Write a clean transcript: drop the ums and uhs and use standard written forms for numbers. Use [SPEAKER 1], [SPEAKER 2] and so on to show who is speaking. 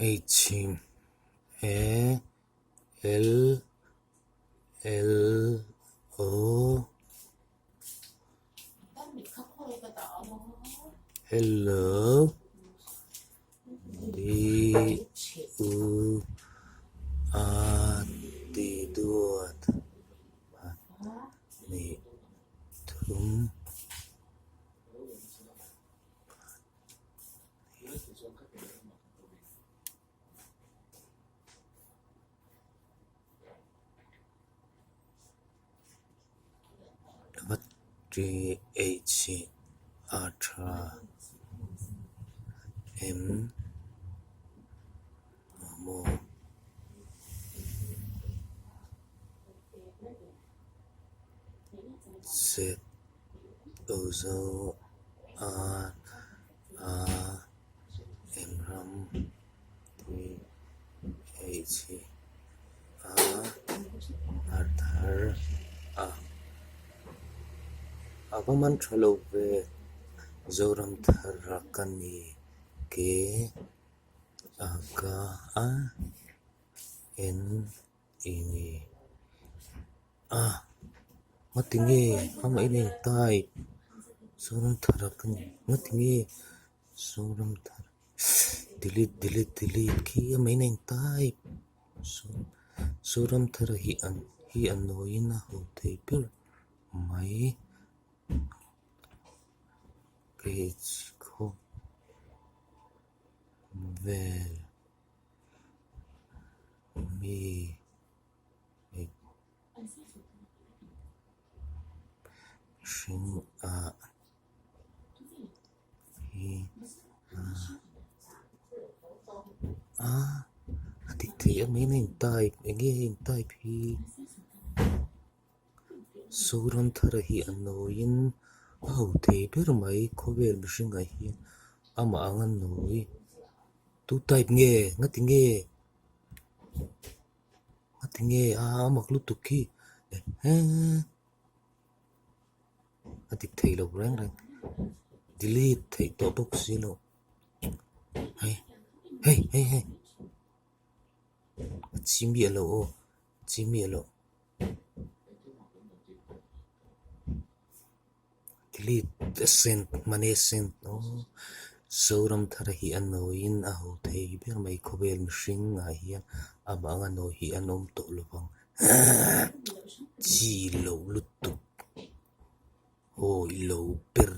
[SPEAKER 1] H E L L O Hello D U A T duat hnih thum. T H A tha M maw Z O zo R A M ram T H A R thar a a va man tha lo ve Zoram thar a ka ni ke a ka a N I ni a ngatinge amah in a in type Zoram thar a ka ni ngatinge Zoram thar delete delete delete khi amah in a in type Zoram thar hi an hi a nawiin a ho thei ber mai page khawp vel. Mi hring ah hi a a dik thei em em a in type eng nge a in type hi Zoramthara hi a nawiin a ho thei ber mai khawvel mihring ah hian amah anga nawi tu type nge ngati nge ngati nge a mak lutuk hi ehe a dik thei lo reng reng delete theih tawh bawk si lo hei hei hei hei a chi miah lo aw chi miah loh. Delete send money send aw Zoramthara hi a nawiin a ho thei ber mai khawvel mihring ah hian amah anga nawi hi an awm tawh lo vang chi loh lutuk hawi lo ber.